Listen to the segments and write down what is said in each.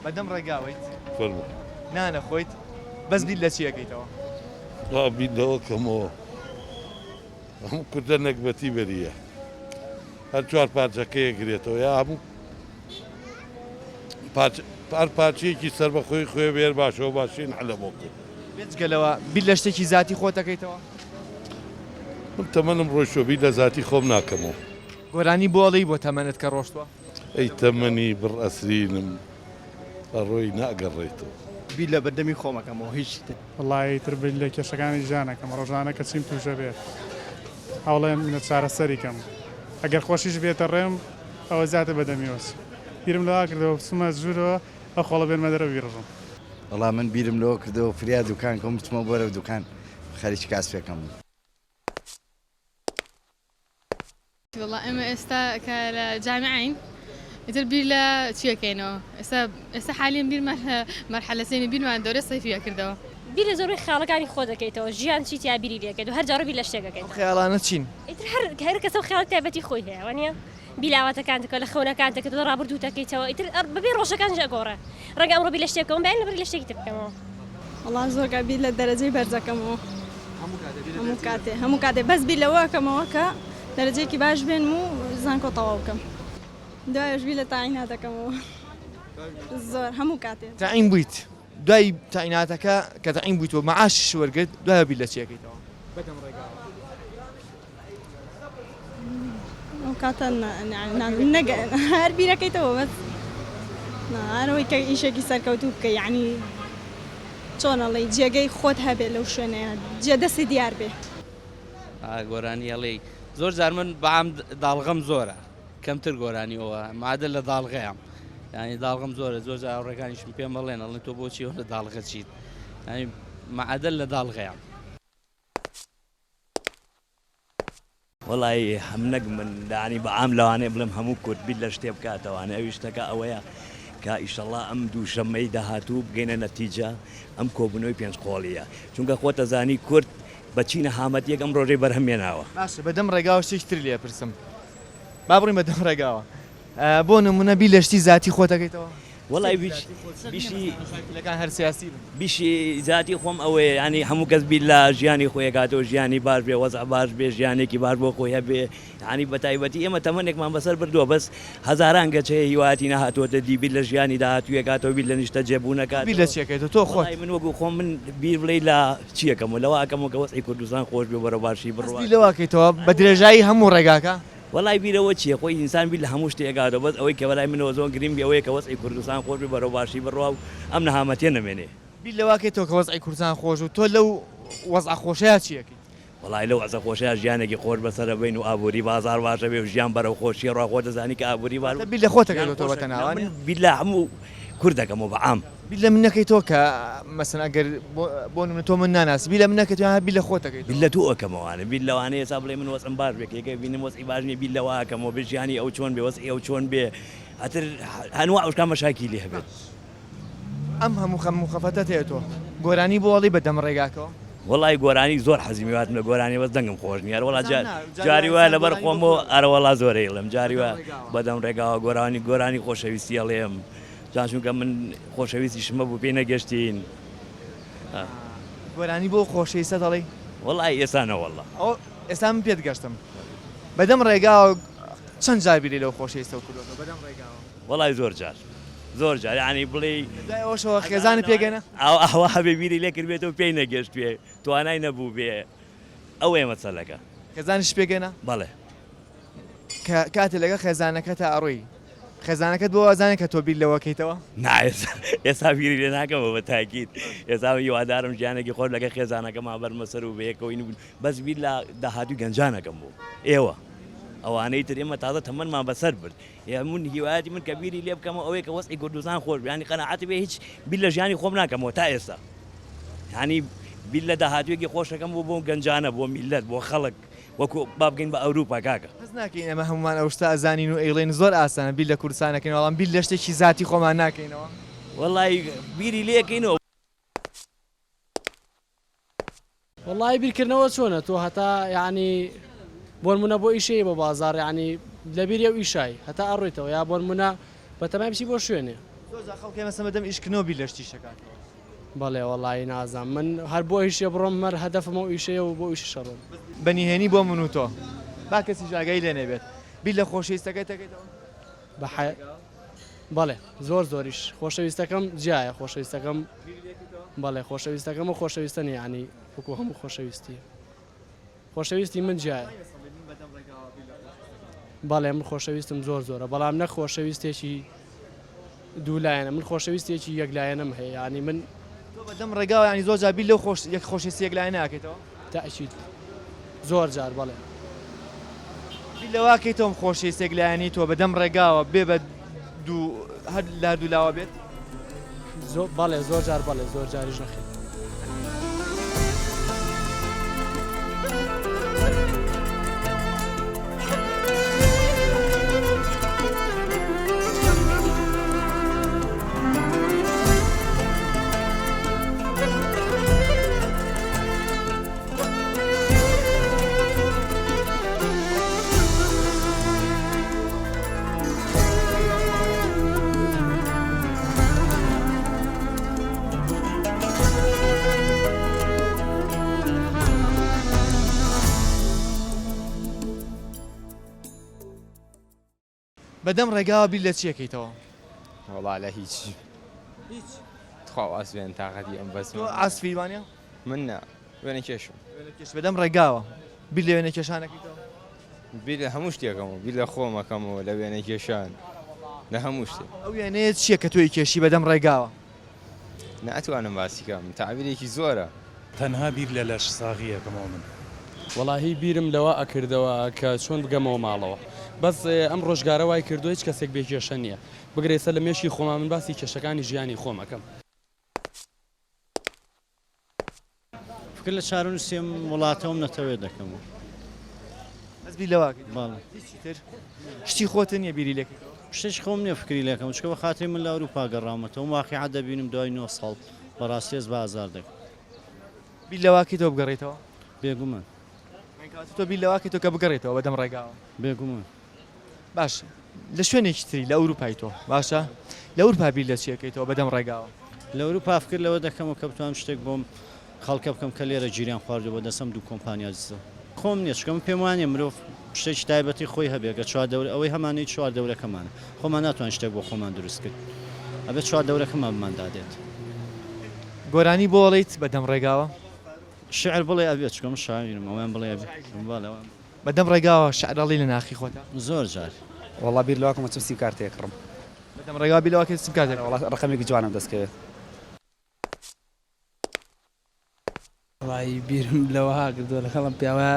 بەدەم ڕێگاوەیت؟ فەرموو. نان ئەخۆیت؟ بەس بیر لە چی ئەکەیتەوە؟ وا بیر لەوە کەمەوە هەموو کوردە نەگبەتی بەریە هەر چوار پارچەکەی ئەگرێتەوە یا هەموو پارچ هەر پارچەیەکی سەربەخۆی خۆی بێر باشەوە باشترین حەلە بۆ کورد. بێجگە لەوە بیر لە شتێکی زاتی خۆت ئەکەیتەوە؟ من تەمەنم ڕۆیشتوە بیر لە زاتی خۆم ناکەمەوە. گۆرانی بۆ ئەڵێی بۆ تەمەنت کە ڕۆشتوە؟ ئەی تەمەنی بڕ ئەسرینم ئەڕۆی ناگەڕێیتەوە. بیر لە بەردەمی خۆم ئەکەمەوە هیچی تر. وەڵایی ئیتر بیر لە کێشەکانی ژیان ئەکەم ڕۆژانە کە چیم توشە بێت هەوڵێم لە چارەسەری کەم ئەگەر خۆشیش بێتە ڕێم ئەوە زیاتر بە دەمیەوە چی بیرم لەوە کردەوە بچمە ژوورەوە ئەو خۆڵە بێنمە دەرەوە بیڕژم. وەڵا من بیرم لەوە کردەوە فریا دوکان کەوم بچمەوە بەرەو دوکان خەریکی کاسپێکەم. وەڵا ئێمە ئێستا کە لە جامیعەین ئیتر بیر لە چی ئەکەینەوە ئێستا ئێستا حالیەن بیرمان لە مەرحەلە سێیەمی بیرمان دەورەی سەیفی ئەکردەوە. بیر لە زۆربەی خەیاڵەکانی خۆت دەکەیتەوە ژیان چی تیا بیری لێ ئەکەیت و هەر جارە بیر لە شتێک ئەو ئەکەیتەوە. خەیاڵانە چین؟ ئیتر هەر هەر کەسە و خەیاڵی تایبەتی خۆی هەیە وانیە؟ بیر لە ئاواتەکانت دەکەیتەوە لە خەونەکانت دەکەیتەوە لە ڕابردووت دەکەیتەوە ئیتر بەبێ ڕۆژەکانیش ئەگۆڕێ ڕەنگە ئەمڕۆ بیر لە شتێک بکەمەوە بەیانی بیر لە شتێکی تر بکەمەوە. وەڵا زۆر کات بیر لە دەرەجەی بەرز ئەکەمەوە هەموو کاتێ هەموو کاتێ بەس بیر لەوە ئەکەمەوە کە دەرەجەیەکی باش بێنم و زانکۆ تەواو بکەم دوایش بیر لە تاعینات ئەکەمەوە زۆر هەموو کاتێ. تەعین بوویت دوای تەعیناتەکە کە تەعین بوویت و مەعاشیشت وەرگرت دوای بیر لە چی ئەکەیتەوە؟ بەدەم ڕێگاوە. ئەو کاتە هەر بیرەکەیتەوە بەس ئەوەی کە ئیشێکی سەرکەوتوو بکە یعنی چۆن ئەڵێی جێگەی خۆت هەبێ لەو شوێنەیە جێ دەستی دیار بێ. گۆرانی ئەڵێی زۆر جار من بەعام داڵغەم زۆرە کەمتر گۆرانی ئەوە مادە لە داڵغەیان ینی داڵغم زۆرە زۆر جار هاوڕێکانیشم پێم ئەڵێن ئەڵێن تۆ بۆچی ئەوەندە داڵغە چیت ینی مەعادە لە داڵغەیان. وەڵایی هەم نەک من یانی بە عام لەوانەیە بڵێم هەموو کورد بیر لە شتێ بکاتەوانێ ئەویش شتەکە ئەوەیە کە ئیشەڵا ئەم دووشەممەی داهاتوو بگەینە نەتیجە ئەم کۆبوونەوەی پێنج قۆڵییە چونکە خۆت ئەزانی کورد بە چی نەهامەتیەک ئەم ڕۆژەی بەرهەم هێناوە. باشە بە دەم ڕێگاوە شتێکی تر لێ ئەپرسم با بڕۆین بە دەم ڕێگاوە بۆ نمونە بیر لە شتی زاتی خۆت ئەکەیتەوە؟ وەڵای بیشی بیشی زاتی خۆم ئەوەیە یانی هەموو کەس بیر لە ژیانی خۆی ئەکاتەوە ژیانی باش بێ وەزع باش بێ ژیانێکی باش بۆ خۆی هەبێ یانی بە تایبەتی ئێمە تەمەنێکمان بەسەر بردووە بەس هەزاران گەچ هەیە هیوایەتی نەهاتووەتە دی بیر لە ژیانی داهاتووی ئەکاتەوە بیر لە نیشتەجێبوون ئەکاتەوە بیر لە چی ئەکەیتەوە تۆ خۆت؟ وەڵای من وەکوو خۆم من بیر بڵێی لە چی ئەکەمەوە لەوە ئەکەمەوە کە وەزعی کوردستان خۆش بێ بەرەو باشی بەس بڕوات بیر لەوە ئەکەیتەوە بە درێژایی هەموو ڕێگاکە؟ وەڵای بیر ئەوە چیە خۆی ئینسان بیر لە هەموو شتێ ئەکاتەوە بەس ئەوەی کە بەلای منەوە زۆر گرینگە ئەوەیە کە وەزعی کوردستان خۆش بێ بەرەو باشی بڕوا و ئەم نەهامەتیە نەمێنێ. بیر لەوە ئەکەیتەوە کە وەزعی کوردستان خۆش بوو تۆ لەو وەزعە خۆشەیا چی ئەکەیت؟ وەڵای لەو وەزعە خۆشەیا ژیانێکی خۆش بەسەر ئەبەین و ئابووری بازاڕ باش ئەبێ و ژیان بەرەو خۆشی ئەڕوا خۆت ئەزانی کە ئابووری باش واتە بیر لە خۆت ژیان ئەکەیتەوە تۆ خۆشە بە تەنها نا وا من نیە؟ بیر لە هەموو کورد ئەکەمەوە بە عام. بیر لە من نەکەیتەوە کە مەسەن ئەگەر بۆ نمونە تۆ من ناناسی بیر لە من نەکەیتەوە یان هەر بیر لە خۆت ئەکەیتەوە؟ بیر لە تۆ ئەکەمەوانە بیر لەوانەیە ئێستا بڵێی من وەزعم باش بێ کە یەکێک بینم وەزعی باش نیە بیر لەوە ئەکەمەوە بێ ژیانی ئەو چۆن بێ وەزعی ئەو چۆن بێ ئەتر ئەنواع وشکان مەشاکیلی هەبێت. ئەم هەموو خەم و خەفەتەت هەیە تۆ گۆرانی بۆ ئەڵێی بە دەم ڕێگاکەوە؟ وەڵای گۆرانی زۆر حەزم واتم لە گۆرانی بەس دەنگم خۆش نیە ئەرەوەڵا بەزام نا جاری جاری وایە وایە ئینسان لەبەر گۆرانی بۆ خۆمەوە خۆی ئەڵێ. ئەرەوەڵا زۆر ئەیڵێم جاری بەدەم وایە ڕێگاوە. بەدەم ڕێگاوە گۆرانی گۆرانی خۆشەویستی ئەڵێم جا چونکە من خۆشەویستیشم هەبوو پێی نەگەشتین. گۆرانی بۆ خۆشەویستەت ئەڵێی؟ وەڵای ئێستا نەوەڵا. ئەوە ئێستا من پێت گەشتم. بەدەم ڕێگاوە چەند جار بیری لەو خۆشەویستەو کردۆتەوە بەدەم ڕێگاوە؟ وەڵای زۆر جار زۆر جار یانی بڵێی لە دوای ئەوەشەوە خێزانت پێگەنە؟ ئاوا هەبێ بیری لێ کردبێتەوە پێی نەگەشتبێ توانای نەبووبێ ئەوەیە مەسەلەکە. خێزانیشت پێگەنە؟ بەڵێ. کە کاتێ لەگەڵ خێزانەکەتا ئەڕۆی خێزانەکەت بۆ ئەزانێ کە تۆ بیر لەوە کەیتەوە؟ نا ئێستا بیری لێ ناکەمەوە بە تاکید ئێستا هیوادارم ژیانێکی خۆش لەگەڵ خێزانەکەما بەرمە سەر و بەیەکەوەین و بەس بیر لە داهاتووی گەنجان ئەکەم بۆ ئێوە ئەوانەی تر ئێمە تازە تەمەنمان بەسەر برد ئێ من هیوایەتی من کە بیری لێ بکەمەوە ئەوەیە کە وەزعی کوردستان خۆش بێ یانی قەناعەت بێ هیچ بیر لە ژیانی خۆم ناکەمەوە تا ئێستا یانی بیر لە داهاتوویەکی خۆشەکەم بۆ بۆ گەنجانە بۆ میللەت بۆ خەڵک وەکو با بگەین بە ئەوروپا کاکە. هەست ناکەین ئێمە هەموومان ئەو شتە ئەزانین و ئەیڵێین زۆر ئاسانە بیر لە کوردستان ئەکەینەوە بەڵام بیر لە شتێکی زاتی خۆمان ناکەینەوە. وەڵای بیری لێ ئەکەینەوە. وەڵایی بیرکردنەوە چۆنە تۆ هەتا یەعنی بۆنمونە بۆ ئیشێی بۆ بازاڕ یەعنی لەبیری ئەو ئیشای هەتا ئەڕۆیتەوە یا بۆنمونە بەتەمای بچی بۆ شوێنێ. زۆر جار خەڵک هەیە مەسەلەن بەدەم ئیشکردنەوە بیر لە شتیش دەکاتەوە. بەڵێ وەڵایی نازانم من هەر بۆ ئیشێ بڕۆم هەر هەدەفم ئەو ئیشەیە و بۆ ئیشیش ئەڕۆم. بە نهێنی بۆ من و تۆ با کەسیش ئاگای لێ نەبێت بیر لە خۆشەویستەکەت دەکەیتەوە؟ بە حە بەڵێ زۆر زۆریش خۆشەویستەکەم جیایە خۆشەویستەکەم بەڵێ خۆشەویستەکەم و خۆشەویستە نیە یانی وەکو هەموو خۆشەویستی خۆشەویستی من جیایە بەڵێ من خۆشەویستم زۆر زۆرە بەڵام نەک خۆشەویستێکی دوو لایەنە من خۆشەویستێکی یەک لایەنەم هەیە یانی من تۆ بەدەم ڕێگاوە یانی زۆر جار بیر لەو خۆش یەک خۆشەویستی یەک لایەنە ئەکەیتەوە؟ تەئکید زۆر جار بەڵێ. بیر لەوە ئەکەیتەوە ئەم خۆشەویستی یەک لایەنەی تۆ بەدەم ڕێگاوە بێ بە دوو هەر لە هەردوو لاوە بێت؟ زۆ بەڵێ زۆر جار بەڵێ زۆر جاریش نەخێر. بەدەم ڕێگاوە بیر لە چی ئەکەیتەوە؟ وەڵا لە هیچ. هیچ؟ تخوا واز بێن تاقەتی ئەم بەزمە. تۆ عازفی وانیە؟ من نا وێنە کێشم. وێنە کێش بەدەم ڕێگاوە بیر لە وێنە کێشان ئەکەیتەوە؟ بیر لە هەموو شتێکەمەوە بیر لە خۆم ئەکەمەوە لە وێنە کێشان لە هەموو شتێک. ئەو وێنەیە چییە کە تۆی کێشی بەدەم ڕێگاوە؟ ناتوانم باسی کەم تەعبیرێکی زۆرە. تەنها بیر لە لەش ساغی ئەکەمەوە من. وەڵاهی بیرم لەوە ئەکردەوە کە چۆن بگەمەوە ماڵەوە بەس ئەم ڕۆژگارە وای کردوە هیچ کەسێک بێ کێشە نیە بگرە ئێستا لە مێشکی خۆما من باسی کێشەکانی ژیانی خۆم ئەکەم. فکر لە چارەنووسی ئەم وڵاتە و ئەم نەتەوەیە دەکەم و. بەس بیر لەوە ئەکەیتەوە؟ بەڵێ. هیچی تر؟ شتی خۆت نییە بیری لێ کەیتەوە؟ شتێکی خۆم نییە فکری لێ کەم، چونکە بە خاتری من لە ئەوروپا گەڕاومەتەوە، ئەم واقیعە دەبینم دوای نۆ ساڵ، بەڕاستی هەست بە ئازار دەکەم. بیر لەوە ئەکەیتەوە بگەڕێیتەوە؟ بێگومان. یانی کەواتە تۆ بیر لەوە ئەکەیتەوە کە بگەڕێیتەوە بەدەم ڕێگاوە؟ بێگومان. باشە لە شوێنێکی تری لە ئەوروپای تۆ باشە لە ئەوروپا بیر لە چی ئەکەیتەوە بەدەم ڕێگاوە؟ لە ئەوروپا فکر لەوە دەکەمەوە کە بتوانم شتێک بۆم خەڵکە بکەم کە لێرە گیریان خواردووە بە دەست ئەم دوو کۆمپانیا دزە. خۆم نیە چونکە من پێم وانیە مرۆڤ شتێکی تایبەتی خۆی هەبێ گەر چواردەور ئەوەی هەمانە هی چواردەورەکەمانە خۆمان ناتوانین شتێک بۆ خۆمان دروست کەین ئەبێ چواردەورەکەمان بمان دادێت. گۆرانی بۆ ئەڵێیت بە دەم ڕێگاوە؟ شیعر بڵێ ئەبێ چونکە من شاعیرم ئەوەیان بڵێ ئەبێ بەڵێ ئەوەیان. بە دەم ڕێگاوە شعر ئەڵێی لە ناخی خۆتا؟ زۆر جار. وەڵا بیر لەوە کەمەوە چم سیم کارتێ کڕم. بە دەم ڕێگاوە بیر لەوە کەی سیم کارتێ کڕم. وەڵا ڕەقەمێکی جوانم دەست کەوێت. وەڵایی بیرم لەوەها کردووە لەگەڵ ئەم پیاوە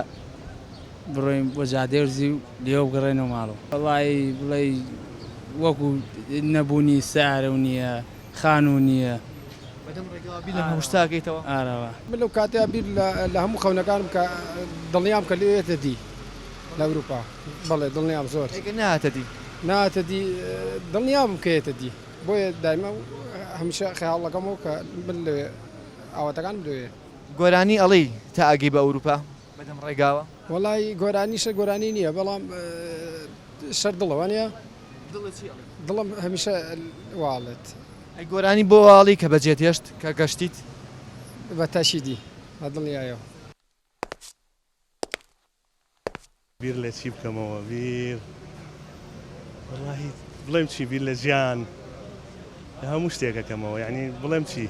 بڕۆین بۆ جادەی وەرزی و لێوە بگەڕێینەوە ماڵەوە. وەڵایی بڵێی وەکو نەبوونی سەیارە و نییە خانوو نییە. بەدەم ڕێگاوە بیر لەم هەموو شتە ئەکەیتەوە؟ ئارەوە. من لەو کاتەیا بیر لە هەموو خەونەکانم کە دڵنیام کە لێیەتە دی لە ئەوروپا بەڵێ دڵنیام زۆر. ئەی گەر نەهاتە دی؟ نەهاتە دی دڵنیابم کە یەتە دی بۆیە دایمە هەمیشە خەیاڵەکەمەوە کە من لەوێ ئاواتەکانم لەوێیە. گۆرانی ئەڵێی تا ئەگەی بە ئەوروپا بەدەم ڕێگاوە؟ وەڵای گۆرانی شە گۆرانی نییە بەڵام شەر دڵە وانە؟ دڵت چی ئەڵێ؟ دڵم هەمیشە وا ئەڵێت. ئەی گۆرانی بۆ وا ئەڵێی کە بەجێت هێشت کە گەشتیت؟ بە تەئکیدی بە دڵنیایەوە. بیر لە چی بکەمەوە بیر وەڵاهی بڵێم چی بیر لە ژیان لە هەموو شتێک ئەکەمەوە یعنی بڵێم چی.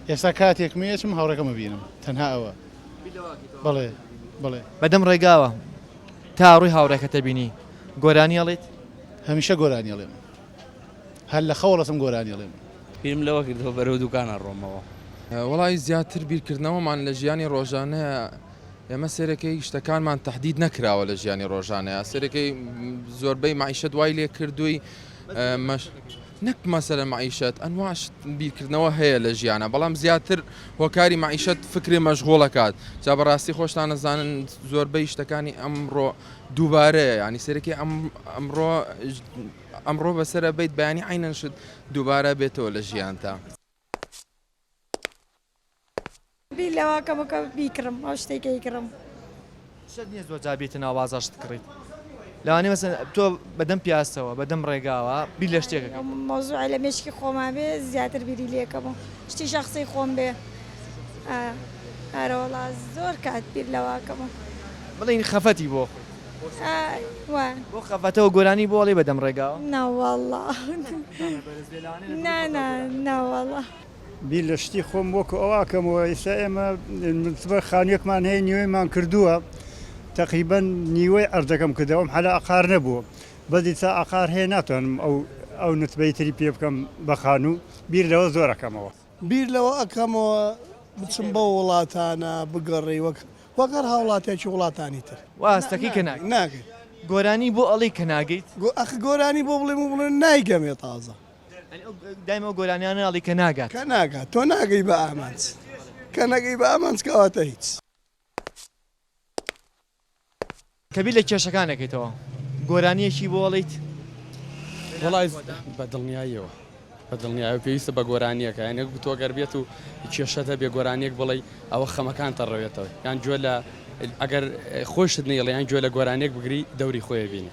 ئێستا کاتێکم هەیە ئەچم هاوڕێکەم ئەبینم تەنها ئەوە بەڵێ بەڵێ. بەدەم ڕێگاوە تا ڕووی هاوڕێکەتە بینی گۆرانی ئەڵێیت؟ هەمیشە گۆرانی ئەڵێم هەر لە خەوە ڕەسم گۆرانی ئەڵێم. بیرم لەوە کردەوە بەرەو دوکان ئەڕۆمەوە. وەڵایی زیاتر بیرکردنەوەمان لە ژیانی ڕۆژانەیە ئێمە سەیرەکەی شتەکانمان تەحدید نەکراوە لە ژیانی ڕۆژانەیە سەیرەکەی زۆربەی مەعیشەت وای لێ کردووی مەش نەک مەسەلەن مەعیشەت ئەنواع شت بیرکردنەوە هەیە لە ژیانە بەڵام زیاتر هۆکاری مەعیشەت فکرێ مەشغوڵەکات جا بەڕاستی خۆشتان ئەزانن زۆربەی شتەکانی ئەمڕۆ دووبارەیە یانی سەیرەکەی ئەم ئەمڕۆ ئەمڕۆ بەسەرە بیت بەیانی عەینەن شت دووبارە بێتەوە لە ژیانتا. بیر لەوە کەمە کە بیکڕم ئەو شتەی کە ئەیکڕم. شت نییە زۆر جار بێیتە ناو بازاڕ شت کڕیت؟ لەوانەیە مەسەن تۆ بەدەم پیاسەوە بەدەم ڕێگاوە بیر لە شتێک ئەکەیتەوە. مەوزوعە لە مێشکی خۆما بێ زیاتر بیری لێکەمەوە شتی شەخسی خۆم بێ ئارەوەڵا زۆر کات بیر لەوە ئەکەمەوە. بڵێین خەفەتی بۆ خۆی. وا. بۆ خەفەتەوە گۆرانی بۆ ئەڵێی بەدەم ڕێگاوە؟ نەوەڵا نا نا نەوەڵا. بیر لە شتی خۆم وەکو ئەوە ئەکەمەوە ئیستا ئێمە متبە خانوویەکمان هەیە نیوەیمان کردووە تەقریبەن نیوەی عەردەکەم کردەوە ئەم حەلا عەقار نەبووە بەس ئیستا عەقار هەیە ناتوانم ئەو ئەو نوتبەی تری پێ بکەم بە خانوو بیر لەوە زۆر ئەکەمەوە. بیر لەوە ئەکەمەوە بچم بەو وڵاتانە بگەڕێی وەک وەک هەر هاوڵاتیەکی وڵاتانی تر. وا هەستەکەی کە ناگەیت. ناگەیت. گۆرانی بۆ ئەڵێی کە ناگەیت؟ ئەخ گۆرانی بۆ بڵێم و بڵێن نایگەمێ تازە. دایم ئەو گۆرانیانە ئەڵی کە ناگات. کە ناگات تۆ ناگەی بە ئامانج کە نەگەی بە ئامانج کەواتە هیچ. کە بیر لە کێشەکان ئەکەیتەوە گۆرانیەکی بۆ ئەڵێیت؟ وەڵای بە دڵنیاییەوە بە دڵنیایەوە پێویستە بە گۆرانیەکە یان یەک تۆ گەر بێت و کێشەت هەبێ گۆرانیەک بڵێی ئەوە خەمەکانتە ڕەوێتەوە یان گوێ لە ئەگەر خۆشت نەیڵێ یان گوێ لە گۆرانیەک بگری دەوری خۆی بینێ.